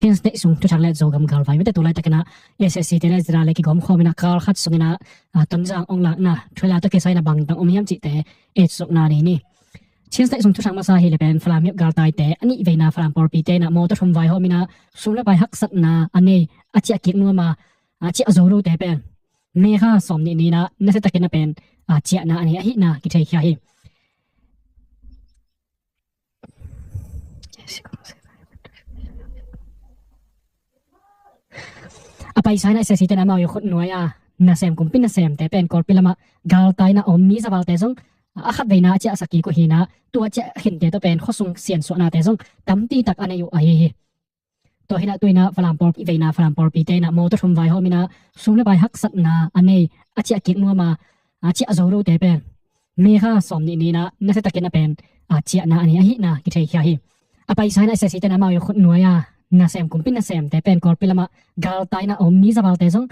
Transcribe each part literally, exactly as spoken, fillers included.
Chin State sung thuthang le Zogam galvai mite tu laitakin ah S A C te le Zira le kigawm khawmin ah kal khat sungin ah, ah, Tonzang ong lakna thuhilh tawh kisai in ah bangtang om hiam cihte etsukna nei ni. Chin State sung thuthang masa hi le pen Falam miuk galtaite a nih veina Falam pawlpite in ah mawtaw thum vaihawmin ah sum le pai haksatna a nei a ciah kik nuam a, a ciah zo lote pen May kha sawm nih ni in ah nasia takin ah pen, ah, ciahna a nei ahihna kitheikhia hi. A paisa in ah S A C te in ah amau i khut nuai a nasem, kumpi nasemte pen Kawlpi lamah galtai in ah om mi zavalte zong a khat veina a ciahsak kik uh hi in ah tua ciah khinte tawh pen khuasung siansuahnate zong tampi tak a nei uh ahi hi. Tua hi in ah tu in ah Falam pawlpi veina Falam pawlpite in ah mawtaw thum vaihawmin ah sum le pai haksatna a nei a ciah kik nuam a, a ciah zo lote pen May kha sawm nih ni in ah nasia takin ah pen, ah, ciahna a nei ahihna kitheikhia hi. A paisa in ah S A C te in ah amau i khut nuai a nasem, kumpi nasemte pen Kawlpi lamah galtai in ah om mi zavalte zong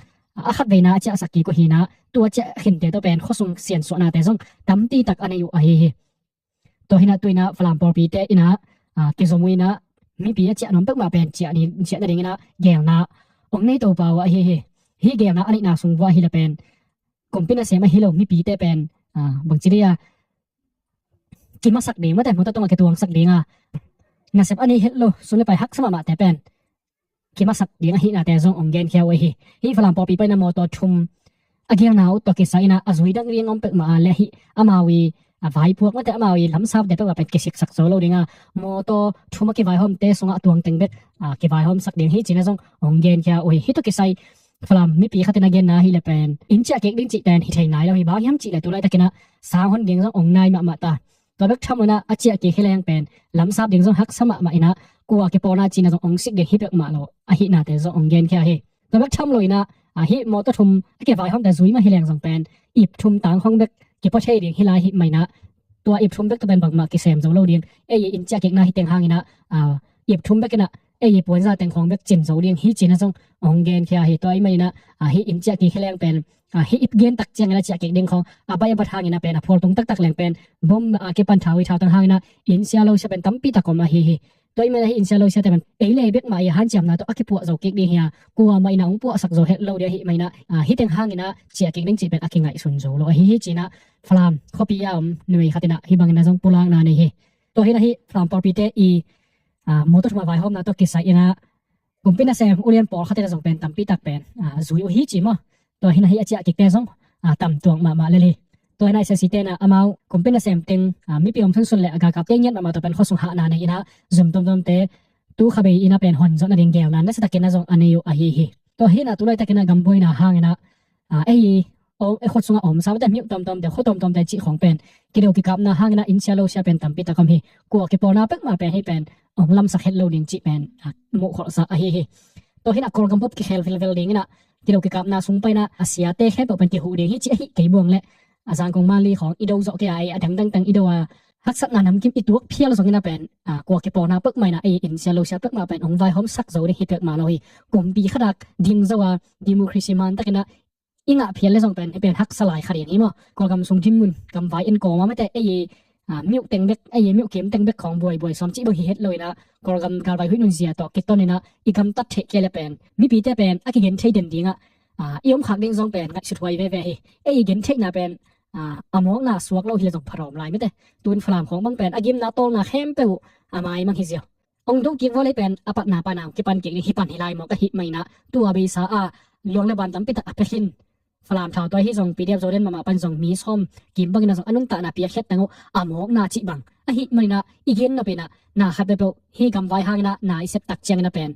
a khat veina a ciahsak kik uh hi in ah tua ciah khinte tawh pen khuasung siansuahnate zong tampi tak a nei uh ahi hi. Tua hi in ah tu in ah Falam pawlpite in ah, ah, kizom uh in ah mipi a ciah nuam peuhmah pen ciah ni, ciah nadingin ah geelna ong nei to pah uh ahi hi. Hih geelna a neihna sung vuah hi le pen kumpi nasem ahi lo mipite pen, ah, bangci dih a kimasak ding, mate mawtaw tungah kituangsak ding a, nasep a nei het lo, sum le pai haksa mahmahte pen kimasak ding ahihnate zong ong genkhia uh ahi. Hih Falam pawlpi panin ah mawtaw thum a geelna uh tawh kisai in ah a zui dang riang om peuhmah a le hih amau i, a vaipuak mate amau i lamsapte peuhmah pen kisiksak zo lo ding a, mawtaw thum a kivaihawmte sungah a tuang teng bek, ah, kivaihawmsak ding hi ci-in ah zong ong genkhia uh ahi. Hih tawh kisai Falam mipi khat in a genna hi le pen inn ciah kik ding cih pen hi thei nai lo hi. Bang hiam cih le tu laitakin ah sang hon ding zong ong nai mahmah ta. Tua bek tham lo in ah a ciah kik hi leng pen lamsap ding zong haksa mahmah in ah kua kipawlna ci-in ah zong ong sik ding hi peuhmah lo ahihnate zong ong genkhia hi. Tua bek tham lo in ah, ah, hih mawtaw thum a kivaihawmte zui mah hi leng zong pen ip thum tang khawng bek kipua thei ding hi lai ahih manin ah tua ip thum bek tawh pen bangmah kisem zo lo ding. Ei i inn ciah kikna hi teng hangin ah, ah, ip thum bek in ah ei i puanza teng khawng bek cin zo ding hi ci-in ah zong ong genkhia hi. Tua ahih manin ah, ah, hih inn ciah kik hi leng pen, ah, hih ip gen tak ciangin ah ciah kik ding khawng a baih a bat hangin ah pen a phual tung taktak leng pen bom, ah, kipan thau i thau tang hangin ah inn sia lo sia pen tampi tak om ahi hi. Tua ahih manin ah hih inn sia lo siate pen ei le bek mah i hanciamna tawh a kipuah zo kik ding hi a, kuamah in ah ong puahsak zo het lo ding ahih manin ah, ah, hih teng hangin ah ciah kik ding cih pen a kingaihsun zo lo ahi hi ci-in ah Falam khuapi a om numei khat in ah hih bangin ah zong pulakna nei hi. Tua hi in ah hih Falam pawlpite i, ah, mawtaw thum a vaihawmna tawh kisai in ah kumpi nasem ulian pawlkhat in ah zong pen tampi tak pen, ah, zui uh hi ci maw. Tua hi in ah hih a ciah kikte zong, ah, tam tuak mahmah lel hi. Tua hi in ah S A C te in ah amau kumpi nasem teng, ah, mipi om sunsun le a galkapte ngiat mahmah tawh pen khuasung hahna nei in ah zum tuamtuamte tu kha bei in ah pen hon zawh nading geelna nasia takin ah zong a nei uh ahi hi. Tua hi in ah tu laitakin ah gambuaina hangin ah, ah, ei, ei khut sungah a om sa mate miuh tuamtuamte, khua tuamtuamte cih khawng pen kido kikapna hangin ah inn sia lo sia pen tampi tak om hi. Kua kipawlna peuhmah pen hih pen ong lamsak het lo ding cih pen, ah, muh kholhsa ahi hi. Tua hi in ah Kawlgam bup kikhel vilvel dingin ah kido kikapna sung panin ah a siate khempeuh pen kihuh ding hi cih ahi kei buang leh a Zangkong Manli khawng i do zawh kei a, ei a dangdang teng i do a, haksatna namkim i tuak phial zongin ah pen, ah, kua kipawlna peuhmah in ah ei inn sia lo sia peuhmah pen ong vaihawmsak zo ding hi peuhmah lo hi. Kumpi khat a ding zo a democracy man takin ah i ngah phial le zong pen hih pen haksa lai kha ding hi maw. Kawlgam sung dinmun gamvai en kawm a mate ei, ah, miuh teng bek, ei miuh kim teng bek khawng buaibuai sawm cih bang hi het lo in ah Kawlgam galvai huih nunzia tawh kiton in ah i gamtat theih kei le pen mipite pen a kigen thei den ding ah, ah, i om khak ding zong pen ngaihsut huai veve hi. Ei i gen theihna pen, ah, a mawkna suak lo hi le zong pha dawm lai mate. Tun Falam khawng bang pen a gimna tawlna khempeuh a mai mang hi ziau. Ong do kik vua lei pen a patna pana ong kipan kik ding hi pan hi lai mawk ahih manin ah tua beisa a luang le ban tampi tak a pia khin Falam thautawi hi zong P D F Zoden mahmah pan zong mi sawm kim bangin ah zong a nuntakna piakkhiat teng uh a mawkna cih bang ahih manin ah i gen nop in ah na khat peuhpeuh hih gamvai hangin ah na i sep tak ciangin ah pen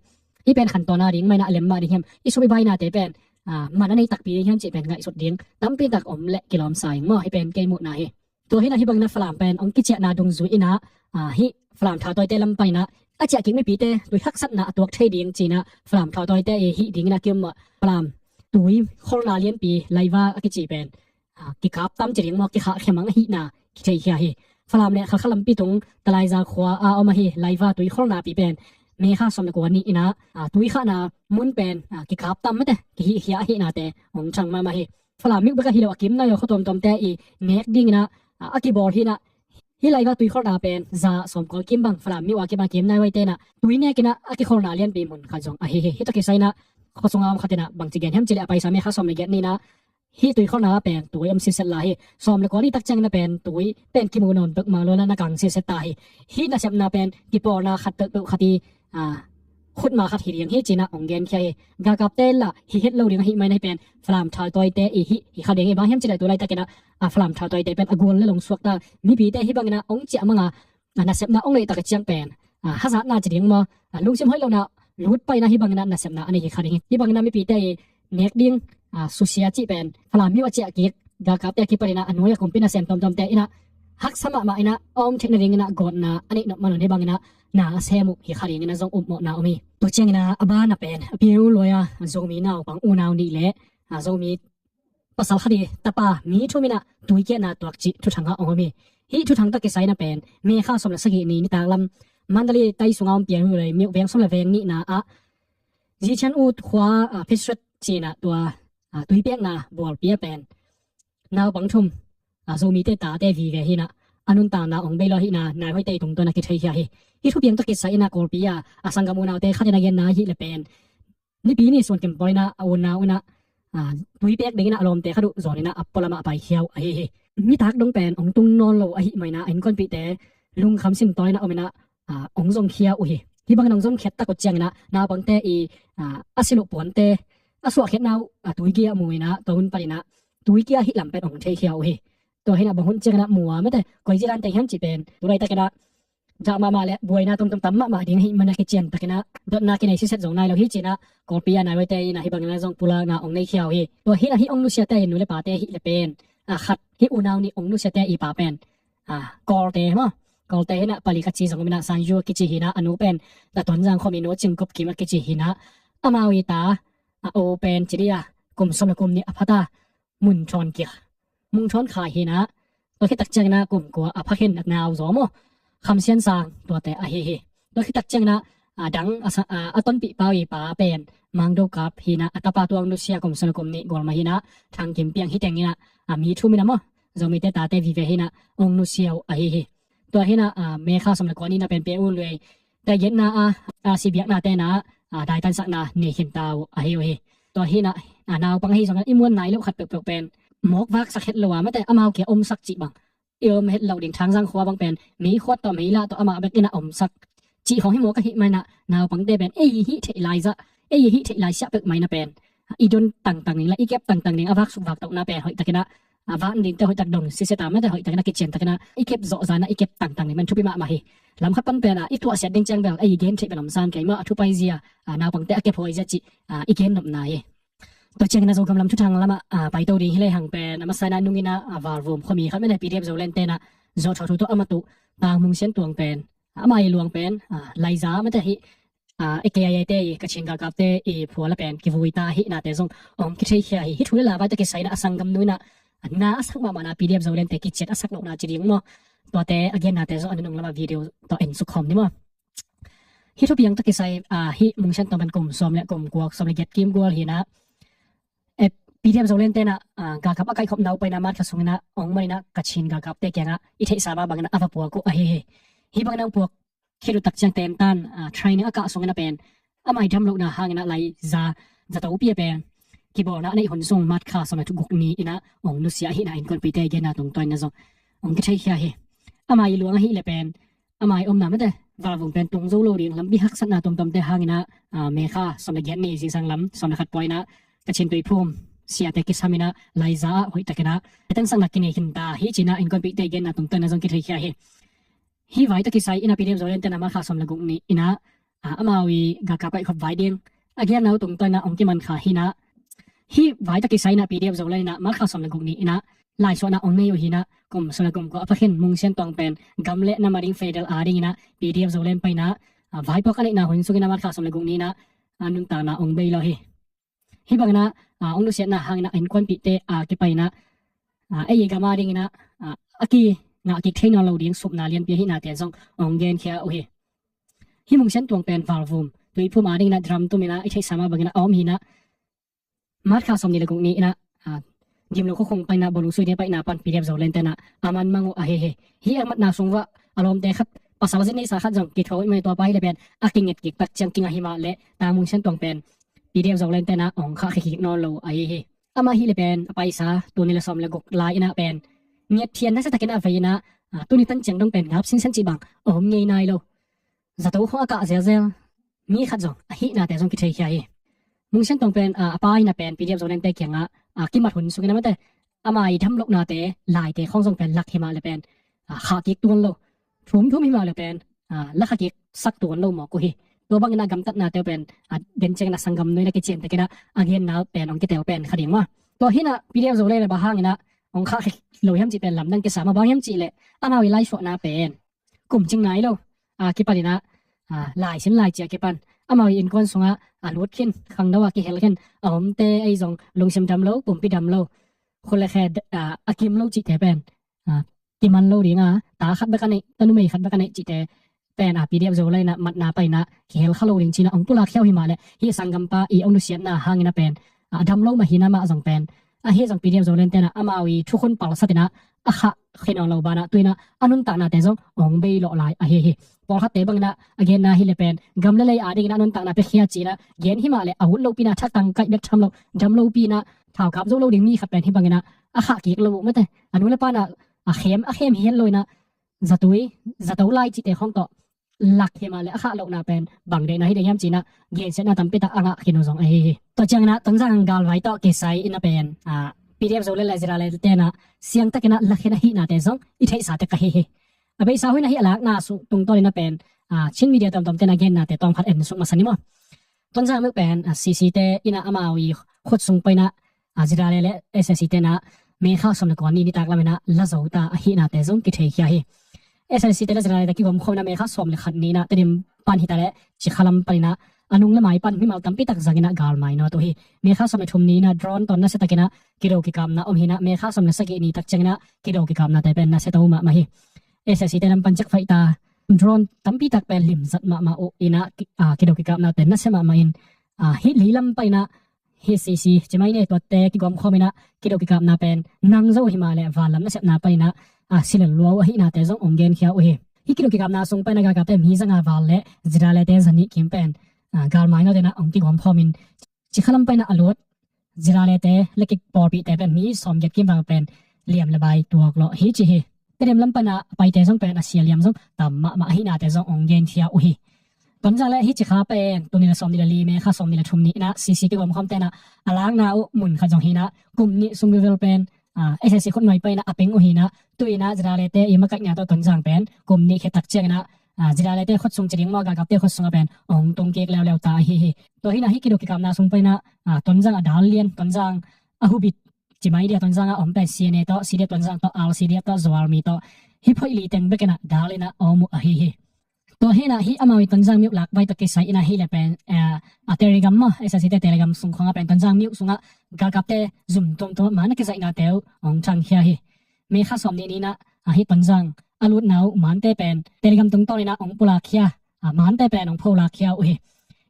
hih pen khantawn a ding mah in ah a lem mah ding hiam, i sum i bainate pen, ah, man a nei takpi ding hiam cih pen ngaihsut ding tampi tak om leh kilawm sa ing maw. Hih pen kei muhna hi. Tua hi in ah hih bangin ah Falam pen ong kiciahna dungzui in ah, ah, hih Falam thautawite lam panin ah a ciah kik mipite tui haksatna a tuak thei ding ci-in ah Falam thautawite i hih dingin ah kiom ah Falam tui kholna lianpi Laiva a kici pen, ah, kikap tam ci ding maw, kikhahkhia mang ahihna kitheikhia hi. Falam le Khalkha lampi tung Talaizang khua a om ahi Laiva tui kholnapi pen May kha sawm le kua ni in ah, ah, tui khahna mun pen, ah, kikap tam mate kihihkhia ahihnate ong thang mahmah hi. Falam miuk bek ahi lo a kim nai lo khua tuamtuamte i nek dingin ah, ah, a kibawl hi in ah Hih laiva tuikholhna pen za sawmkua kim bang Falam mi ua kim a kim nai vai tenah tui nekinah a kikholhna lianpi mun khat zong ahi hi. Hih tawh kisai inah khuasung a om khat inah bangci gen hiam cileh a paisa May kha sawm le giat ni inah hih tuikholhna pen tui om siset lai hi. Sawm le kua ni tak ciangin a pen tui pen kimu nawn pek mah lo inah na kang siset ta hi. Hih nasepna pen kipawlna khat peuhpeuh khat i khutma khat hi ding hi cinah ong genkhia hi. Galkapte lah hi het lo ding ahi mai na hi pen Falam thaltawite i hi hi kha ding hi. Bang hiam cileh tu laitakinah a Falam thaltawite pen a gual le long suakta mipite hi banginah ong ciah manga nasepna ong neih tak a ciang pen hazatna ci ding maw, lungsim hoih lohna lut paina hi banginah nasepna a nei hi kha ding hi. Hi banginah mipite i nek ding susia cih pen Falam mi uh a ciah kik galkapte a kipaninah a nuai a kumpi nasem tomtomte inah haksa mahmah inah a om theihna dinginah gawtna a neih nop man un hi banginah na a sem uh hi kha dinginah zong upmawhna om hi. Tua cianginah a bana pen a piu luai a Zomi naupang unau nih le Zomi pasal khat i tapa mi thum inah tuikiatna tuak cih thuthang ah ong om hi. Hih thuthang tawh kisai inah pen May kha sawm le sagih ni nitak lam Mandalay tai sunga om pian uh lei miuh veng sawm le veng nihna ah Zichan ut khua Phitsuat cinah tua tuipekna bualpi a pen naupang thum Zomite tate vive hinah a nuntakna ong bei lo hihna nai hoite i tungtawn a kitheikhia hi. Hih thupiang tawh kisai inah Kawlpi a a sanggam unaute khat in a genna ahih le pen nipi ni suan kim pawl inah a unau inah tuipek dinginah a lawmte khat uh zawn inah a pualamah a paikhia uh ahi hi. Nitak dong pen ong tung nawn lo ahih mainah a innkuanpihte lungkham sintawl inah om inah ong zongkhia uh hi. Hi bangin ong zongkhiat tak uh cianginah naupangte i a si loh puante a suahkhiatna uh tuigia mu inah tua hun paninah tuikia hih lam pen ong theikhia uh hi. Tua hinah bang hun cianginah mua mate koi zia dan teng hiam cih pen tu laitakinah dah mahmah le buaina tomtom tam mahmah ding ahih mana kician takinah dotna kinei siset zong nai lo hi cinah Kawlpi a nai hoite inah hi banginah zong pulakna ong neikhia uh hi. Tua hinah hih ong nusiate i nu le pate hih le pen a khat hih unau nih ong nusiate i pa pen Kawlte maw, Kawlte hinah palik a ci zong om inah Sanyu a kici hinah a nu pen Taton Zangkhom i nu Cingkop Kim a kici hinah amau i ta a o pen ci dih a kum sawm le kum nih a phata Mun Thawn Kia, Mung Thawn Khai hinah tua khit tak cianginah kum kua a phakhin a nau zaw maw, Kham Sian Sang tuate ahi hi. Tua khit tak cianginah a dang a tonpih pau i pa pen Mang Do Kap hinah a tapa tuang nusia kum sawm le kum nih gualma hinah Thang Kim Piang hi tenginah a mi thum inah maw Zomite tate vive hinah ong nusia uh ahi hi. Tua hinah May kha sawm le kua ni inah pen pe u luai taigetna a sibiakna tenah daitansakna nei khinta uh ahi uh hi. Tua hinah naupang ahi zongah i muan nai loh khat peuhpeuh pen mawk vaksak het lo a mate amau kia omsak cih bang i om het loh ding Thangzang khua bang pen meikhuat tawh meilah tawh amah bek inah omsak cih khawng hi mawk ahih mainah naupangte pen ei i hih theih lai zah ei i hih theih lai siah peuh mainah pen i don tangtang ding le i kep tangtang ding a vaksuk vaktohna pen hoih takinah a vak dingte hoih tak dong siseta mate hoih takinah kician takinah i kep zawh zanah i kep tangtang ding man thupi mahmah hi. Lam khat pan penah i tuahsiat ding ciang bel ei i gen theih pen om sang kei maw a thupai zia naupangte a kep huai zia cih i gen nopna hi. Tua cianginah Zogam lam thuthang lamah paito ding hi lehang pen a masa inah nunginah a Valvum khuami khat mate P D F Zoland tenah zawh thawh thu tawh amah tuh Tang Mung Sian Tuang pen amah i luang pen laiza mate hih A K I A te i Kachin galkapte i phuala pen kivui ta hi nate zong ong kitheikhia hi. Hih thu le la vai tawh kisai inah a sanggam nu inah na a sak mahmahna P D F Zoland te kiciat a sak lohna ci ding maw, tuate a gennate zong a nunung lamah video tawh en suk khawm ni maw. Hih thupiang tawh kisai hih Mung Sian Tuang pen kum sawm le kum kua sawm le giat kim gual hinah P D F Zoland tenah galkap a kaihkhop nau paina March kha sunginah ong maninah Kachin galkapte kiangah i theihsa mah banginah a va puak uh ahi hi. Hih banginah ong puak khit uh tak ciang tentan training a kah sungin a pen amah i dam lohna hanginah laiza zatopi a pen kibawlna a neih hun sung March kha sawm le guk ni inah ong nusia ahihna innkuanpihte genna tungtawn inah zong ong kitheikhia hi. Amah i luang ahih le pen amah i omna mate Valvum pen tung zo lo ding lampi haksatna tuamtuamte hanginah May kha sawm le giat ni zingsang lam sawm le khat pawh inah Kachin Tuiphum siate kisam inah laiza ah hoih takinah tansakna kinei khinta hi cinah innkuanpihte genna tungtawn inah zong kitheikhia hi. Hih vai tawh kisai inah P D F Zoland tenah March kha sawm le guk ni inah amau i galkap kaihkhop vai ding a genna uh tungtawn inah ong kiman kha hinah hih vai tawh kisai inah P D F Zoland inah March kha sawm le guk ni inah laisuahna ong nei uh hinah kum sawm le kum kua a phakhin Mung Sian Tuang pen gam le nam a ding federal a dinginah P D F Zoland painah vaipuak a neihna hun sunginah March kha sawm le guk ni inah a nuntakna ong bei lo hi. Hih banginah ong nusiatna hanginah a innkuanpihte a kipainah ei i gam a dinginah a kingah kik thei nawn lo ding supna lianpi ahihnate zong ong genkhia uh hi. Hih Mung Sian Tuang pen Valvum Tuiphum a dinginah drum tuminah i theihsa mah banginah a om hinah March kha sawm ni le guk ni inah Gimlo khuakhung paina, Bawlung Suide paina pan P D F Zoland tena a man mang uh ahi hi. Hih a matna sung uah a lawmte khat, pasal zi neisa khat zong kitho i mai, tua pa hi le pen a kinget kik tak ciang kinga hi mah le, ta Mung Sian Tuang pen P D F Zoland tena ong khah khikik nawn lo ahi hi. Amah hi le pen a paisa tul nih le sawm le guk lai inah pen nget thian nasia takin a vei inah, a, tuni tan ciang dong pen ngap sinsen cih bang a om ngei nai lo. Zato khong a kah zelzel mi khat zong ahihnate zong kitheikhia hi. Mung Sian Tuang pen, a, a pa inah pen P D F Zoland te kiangah, a, kimat hun sungin a mate, ama i dam lohnate, laite khong zong pen lak hi mah le pen, a, khah kik tuan lo. Thum thum hi mah le pen, a, la khah kik sak tuan lo mawk uh hi. Tua bangin a gamtatnate uh pen, a, den ciangin a sanggam nuai na kician takin a, a genna pen ong kitel pen kha ding maw. Tua hinah P D F Zoland le bang hangin a ong khah khik lo hiam cih pen lamdang kisa maw, bang hiam cih le amau i laisuahna pen kum cing nai lo a kipan inah, a, laisin laici a kipan amau i innkuan sungah a lut khin, khangno a kihel khin, a omte ei zong lungsim dam lo, pumpi dam lo, khut le khe, a, a kim lo cihte pen, a, kiman lo ding a, ta khat bek a neih, ta numei khat bek a neih cihte pen, a, P D F Zoland inah matna paina kihel kha lo ding cinah ong pulak khia uh hi mah le, hih sanggampa i ong nusiatna hangin a pen, a, dam lo mah hinah amah zong pen, a, hih zong P D F Zoland tenah amau i thukhun palsat inah a khah khin ong lo banah tu inah a nuntaknate zong ong bei lawh lai ahi hi. Pawlkhatte bangin a, a genna hi le pen gam le lei a dingin a nuntakna pia khia cinah gen hi mah le, a ut lopi inah thatang kaih bek tham lo, dam lopi inah thaukap zo lo ding mi khat pen hih bangin a, a khah kik lo uh mate. A nu le pa inah a khem, a khem hi het lo inah zatui, zato lai cihte khong tawh lak hi mah le a khah lohna pen bang deihna hi ding hiam cinah gensiatna tampi tak a ngah khin uh zong ahi hi. Tua ciangin a Tonzang galvai tawh kisai inah pen, a, P D F Zoland le ZRA le tenah siangtakin a la khin ahihnate zong i theihsa tek ahi hi. A beisa huina hih a lakna sung tungtawn inah pen, a, Chin media tuamtuam tenah gennate tawm khat en suk masa ni maw. Tonzang myo pen, a, CC te inah amau i khut sung paina, a, ZRA le le SAC tenah May kha sawm le kua ni nitak lam inah la zo ta ahihnate zong kitheikhia hi. SAC te le ZRA le te kigawmkhawm inah May kha sawm le khat ni inah Tedim pan hi ta le Cikha lam pan inah a nung le mai pan mimal tampi tak zang inah galmai nawt uh hi. May kha sawm le thum ni inah drone tawh nasia takin a kido kikapna om hi inah May kha sawm le sagih ni tak ciangin a kido kikapnate pen nasia to mahmah hi. SAC te lam pan cek faih ta, drone tampi tak pen limzat mahmah uh inah ki-, a, kido kikapnate nasia mahmah in, a, hih lei lam pan inah hih CC, ci mai ni, tuate kigawmkhawm inah kido kikapna pen nang zo uh hi mah le van lam nasepna pan inah, a, si lel lua uh ahihnate zong ong genkhia uh hi. Hih kido kikapna sung pan inah galkapte mi za nga val le ZRA le te za nih kim pen, a, galmai nawt inah ong kigawmkhawm in Cikha lam pan inah a lut ZRA le te le kipawlpihte pen mi sawmgiat kim bang pen liam le bai tuak lawh hi ci hi. Tedim lam pan inah a paite zong pen a sia liam zong tam mahmah ahihnate zong ong genkhia uh hi. Tonzang le hih Cikha pen tul nih le sawm nih le li, May kha sawm nih le thum ni inah CC kigawmkhawm tenah a lakna uh mun khat zong hi inah kum nih sung vivel pen, a, SAC khutnuai pan inah a peng uh hi inah tu inah ZRA le te i makaihna tawh Tonzang pen kum nih khit tak ciangin a, a, ZRA le te khut sung ci ding maw, galkapte khut sungah pen ong tung kik leuleu ta ahi hi. Tua hinah hih kido kikapna sung pan inah, a, Tonzang a dal lian, Tonzang a hubit, ci mai dia, Tonzang a om pen CNA tawh, CDF Tonzang tawh, RCDF tawh, Zomi tawh, hih phoih li teng bek inah dal inah a om uh ahi hi. Tua hinah hih amau i Tonzang myo lakvai tawh kisai inah hih le pen, a, a Telegram maw, SAC te Telegram sung khong a pen Tonzang myo sungah galkapte zum tuamtuam man a kizaihnate uh ong thangkhia hi. May kha sawm nih ni inah, a, hih Tonzang a lutna uh mante pen Telegram tungtawn inah ong pulakkhia, a, mante pen ong pholakkhia uh hi.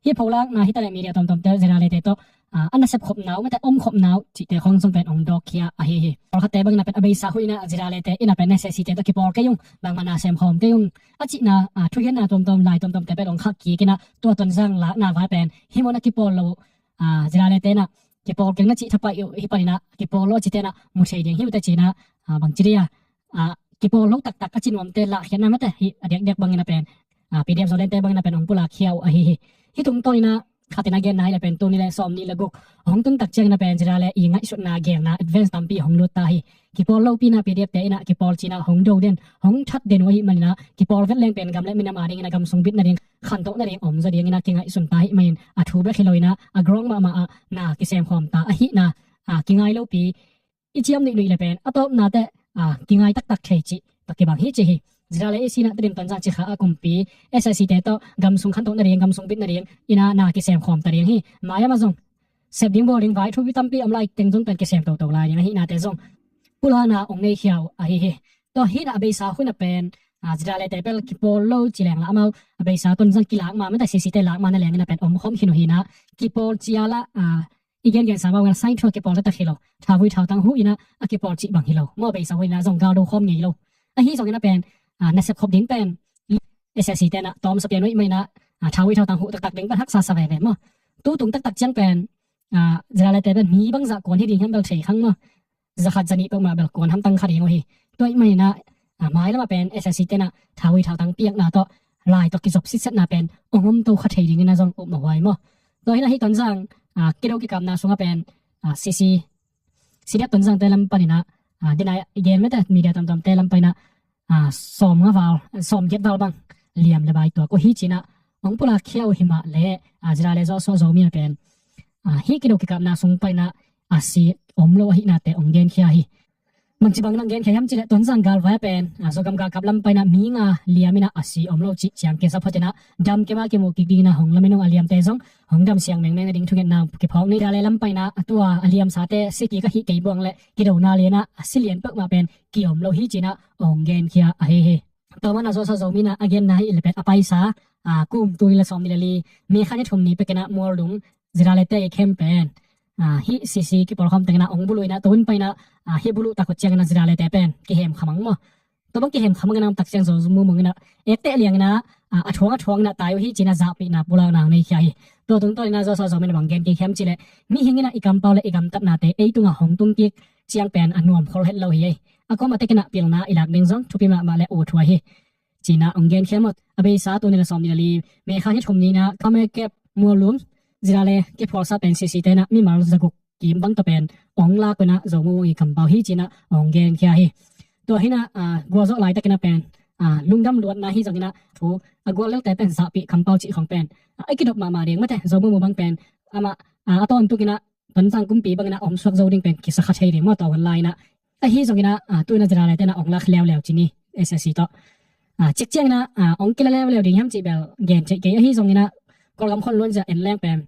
Hih pholakna hi ta le media tuamtuamte ZRA le te tawh, a, a nasep khopna uh, mate om khopna uh cihte khong zong pen ong dawkkhia ahi hi. Pawlkhatte bangin a pen a beisa huina ZRA le te inah pen SAC te tawh kipawl kei ung, bangmah na semkhawm kei ung, a cihna, a, thugenna tuamtuam, lai tuamtuamte pen ong khah kik inah tua Tonzang lakna vai pen hih mun a kipawl lo, a, ZRA le te inah kipawl keng na cih thapai uh hi pan inah kipawl lo a cite inah mu thei ding hi uh te ci inah, a, bangci dia, a, kipawl lo taktak a ci nuamte lahkhiatna mate hih a diakdiak bangin a pen, a, PDF Zoland te bangin a pen ong pulakkhia uh ahi hi. Hih tungtawn inah khat inah genna hi le pen tul nih le sawm nih le guk hong tun tak ciangin a pen ZRA le i ngaihsutna gelna advance tampi hong lut ta hi. Kipawl lopi inah PDF te inah kipawl ci inah hong do den, hong that den uh ahih man inah kipawl vet leng pen gam le minam a dingin a gam sung bit nading, khantoh nading om zaw dingin a kingaihsun ta ahih manin a thu bek hi lo inah a ground mahmah ah na kisemkhawm ta ahihna, a, kingai lopi i ciam nuihnuih le pen a tawpna teh, a, kingai taktak thei cih tawh kibang hi ci hi. ZRA le i sinah Tedim, Tonzang, Cikha a kumpi SAC te tawh gam sung khantoh nading, gam sung bit nading inah na kisemkhawm ta ding hi. Maiam ah zong sep ding bawl ding vai thupi tampi om lai teng zong pen kisem toto lai ding ahihnate zong pulakna ong neikhia uh ahi hi. Tua hinah a beisa huina pen, a, ZRA le te pen kipawl lo ci leng la amau a beisa Tonzang kilak ma, mate CC te lak ma na leng inah pen om khawm khin uh hinah kipawl cia la, a, i gengen sa mah bangin a sai thu a kipawl taktak hi lo. Thauvui thautang huh in a kipawl cih bang hi lo. Maw, beisa huh in a zong gal do khawm ngei lo. Ahi zongin a pen, ah, nasep khop ding pen S S C te in a tawm sa pian uh ahih manin a, ah, thauvui thautang huh taktak ding pen haksa sa veve maw. Tu tung taktak ciang pen, ah, Zirale te pen mi bangzah kuan hi ding hiam bel thei khang maw. Zakhat zanih peuhmah bel kuan hamtang kha ding uh hi. Tua ahih manin a, ah, mailam ah pen S S C te in a thauvui thautang piakna tawh lai tawh kizop sitsetna pen ong om to kha thei dingin a zong upmawh huai maw. Tua hi in a hih Tonzang, ah, kidou kikapna sungah pen, ah, C C, C D F Tonzang te lam panin a, ah, dina i gen mete media tuamtuam te lam panin a, ah, sawm nga val, sawm giat val bang liam le bai tuak uh hi ci in a ong pulak khia uh hi mah leh, ah, Zirale Zawsuah Zomi in a pen, ah, hih kidou kikapna sung panin a, ah, si om lo ahihnate ong genkhia hi. Bangci bangin ong genkhia hiam cih leh Tonzang galvai ah pen, ah, Zogam galkap lam panin a mi nga liam in a, ah, si om lo cih ciang kisa phot in a dam kima kimu kik dingin a hong lamen ung, a liamte zong hong dam siang mengmeng nading thungetna kiphawk ni. Zirale lam panin a, ah, tua a liamsate si kik ahih kei buang leh kidona lian a, ah, si lian peuhmah pen ki om lo hi ci in a ong genkhia ahi hi. Tua manin a Zawsuah Zomi in a a genna hi leh pen a paisa, ah, kum tul nih le sawmnih le li, May kha ni thum ni pekin a Muallum Zirale te i khem pen, ah, hih C C kipawlkhawm tengin a ong buluh in a, tua hun panin a, ah, hih buluh tak uh ciangin a Zirale te pen kihem khamang maw. Tua bang kihem khamang in a om tak ciang Zo Mu Mung in a ekteh liangin a, ah, a thuang a thuang in a tai uh hi ci in a zahpihna pulakna nei khia hi. Tua tungtawn in a Zawsuah Zomi in a bang gen kik hiam cih leh, mihing in a i kampau le i gamtatnate ei tungah hong tung kik ciang pen a nuam khol het lo hi ei. A kuamah tekin a pilna i lak ding zong thupi mahmah le ut huai hi ci in a ong genkhia maw. A beisa tul nih le sawmnih le li, May kha ni thum ni in a Khmer kep Muallum Zirale kiphualsa pen C C te in a mimal zaguk kim bang tawh pen ong lak uh in a Zo Mu Mung i kampau hi ci in a ong genkhia hi. Tua hi in a, ah, gualzawh laitakin a pen, ah, lungdam luatna hi zongin a thu, ah, guallelte pen zahpih kampau cih khong pen, ah, a kidop mahmah ding mate. Zo Mu Mung bang pen amah, ah, a tawntukin a Tonzang kumpi bangin a omsuak zo ding pen kisa kha thei ding maw, tua hun lai in a. Ahi zongin a, ah, tu in a Zirale te in a ong lak leuleu ci ni, S S C tawh. Ah, cikciangin a, ah, ong kila leuleu ding hiam cih bel gen theih kei. Ahi zongin a Kawlgam khonluanzia en leng pen,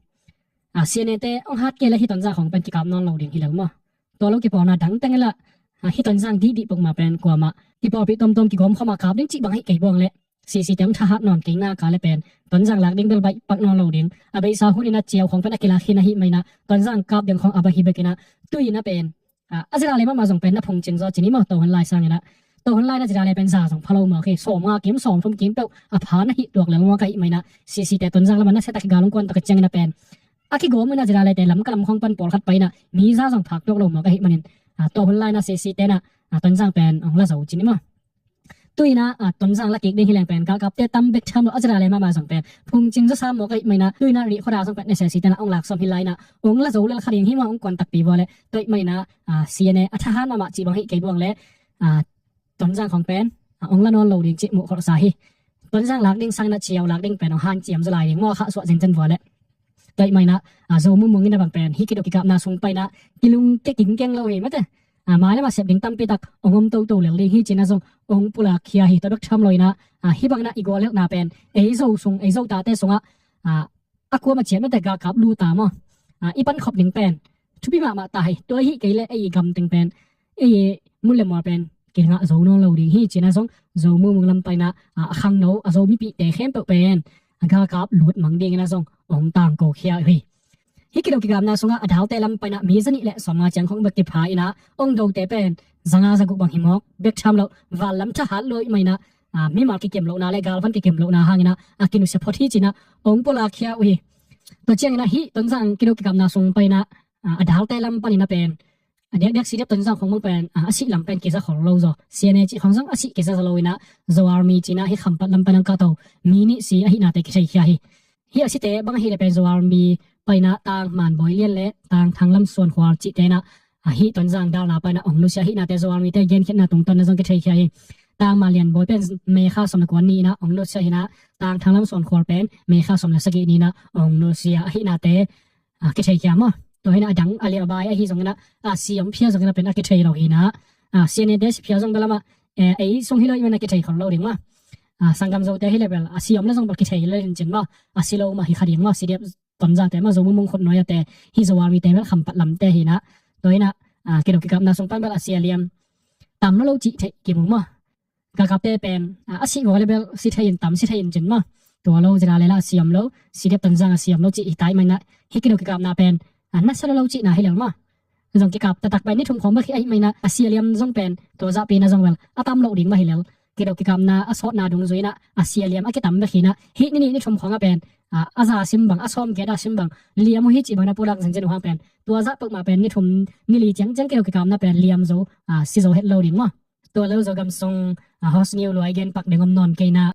ah, C N A te ong hat kei leh hih Tonzang khong pen kikap nawn lo ding hi lo maw. Tua lo kipawlna dang teng in la, ah, hih Tonzang dihdih peuhmah pen kuamah kipawlpih tuamtuam kigawm khawm a kap ding cih bang ahih kei buang leh C C te ong thahat nawn kei nak leh pen Tonzang lak ding bel baih pak nawn lo ding. A beisa hun in a ciau khong pen a kilak hi in ahih manin a Tonzang kap ding khong a baih hi bekin a, tu in a pen, ah, a Zirale mahmah zong pen na phungcing zaw ci ni maw, tua hun lai sangin a. Tua hun lai in a Zirale pen za zong pha lo mawk hi, sawm nga kim sawm thum kim peuh a pha na hih tuak lel mawk ahih manin a, C C te Tonzang lamah nasia tak kigal ong kuan tak a ciangin a pen a kigawm in a Zirale te Lamka lam khong pan pawlkhat pai in a mi za zong phak tuak lo mawk ahih manin, ah, tua hun lai in a C C te in a, ah, Tonzang pen ong la zo ci ni maw. Tu in a, ah, Tonzang la kik ding hi leng pen galkapte tam bek tham lo, a Zirale mahmah zong pen phungcing zawsa mawk ahih manin a, tu in a Rihkhawdal zong pen S S C te in a ong lak sawm hi lai in a, ong la zo lel kha ding hi maw, ong kuan takpi vua leh. Tua ahih manin a, ah, C N A a thahat mahmah cih bang ahih kei buang leh, ah, Tonzang khong pen, ah, ong la nawn lo ding cih muh kholhsa hi. Tonzang lak ding sangin a ciau lak ding pen ong hanciam zaw lai ding maw, khahsuah zenzen vua leh. Tua ahih manin a, ah, Zo Mu Mung in a bang pen hih kidou kikapna sung panin a kilungkia kingkeng lo hi mate. Ah, mailam ah sep ding tampi tak ong om toto lel ding hi ci in a zong ong pulak khia hi. Tua bek tham lo in a, ah, hih bangin a i guallelhna pen ei Zo sung, ei Zo tate sungah, ah, a kuamah ciat mate galkap luta maw, ah, i pankhop ding pen thupi mahmah ta hi. Tua ahih kei leh ei i gam teng pen, ei i mun le mual pen kingah zo nawn lo ding hi ci in a zong Zo Mu Mung lam panin a, ah, a khangno, a Zo mipihte khempeuh pen a galkap lut mang dingin a zong ong tangko khia uh hi. Hih kidou kikapna sungah a dalte lam panin a mi zanih le sawmnga ciang khong bek kipha in a, ong dote pen zanga zaguk bang hi mawk bek tham lo, van lam thahat lo ahih manin a, ah, mimal kikem lohna le galvan kikem lohna hangin a, ah, kinusia phot hi ci in a ong pulak khia uh hi. Tua ciangin a hih Tonzang kidou kikapna sung panin a, ah, a dalte lam panin a pen, a diakdiak C D F Tonzang khong bang pen, ah, a sih lam pen kiza khol lo zaw. C N A cih khong zong a sih kiza zaw lo in a, Zo Army ci in a hih Khampat lam panin a ong kahto mi nih si ahihnate kitheikhia hi. Hih a site bang ahih leh pen Zo Army panin a Tang Manbawi Lian le Tang Thanglam Suan Khual cihte in a, ah, hih Tonzang dalna panin a ong nusia ahihnate Zo Army te genkhiatna tungtawn in a zong kitheikhia hi. Tang Manlianbawi pen May kha sawm le kua ni in a ong nusia hi in a, Tang Thanglam Suan Khual pen May kha sawm le sagih ni in a ong nusia ahihnate, ah, kitheikhia maw. Tua hi in a a dang a liam a bai ahi zongin a, ah, si om phial zongin a pen a kithei lo hi in a, ah, C N A te si phial zong bel amah, eh, ei sung hi lo ahih manin a kithei khol lo ding maw. Ah, sanggam Zote hi leh bel a si om leh zong bel kithei lo ding cin maw. A si lo mah hi kha ding maw, C D F Tonzangte maw, Zo Mu Mung khut nuai ate, hih Zo Armyte bel Khampat lamte hi in a. Tua hi in a, ah, kidou kikapna sung pan bel a si a liam tam lo lo cih theih kimu maw. Galkapte pen, ah, a sih vua leh bel si thei in, tam si thei in cin maw. Tua lo Zirale lah a si om lo, C D F Tonzang a si om lo cih hi ta ahih manin a, hih kidou kikapna pen, a, nasia lo lo cihna hi lel maw. Zong kikap taktak pen ni thum khawng bek hi ahih manin ah a sia liam zong pen tua zahpi in ah zong bel a tam loh ding mah hi lel. Kidop kikapna a sawtna dungzui in ah a sia liam a kitam bek hi in ah hih ni nih ni thum khawng ah pen, a, a za sim bang, a sawm kiat a sim bang liam uh hi cih bang na pulak zingzing uh hang pen tua zah peuhmah pen ni thum ni li ciangciang kidop kikapna pen liam zo, a, si zo het lo ding maw. Tua lo zaw gam sung, a, host ni uh lua i gen pak ding om nawn kei in ah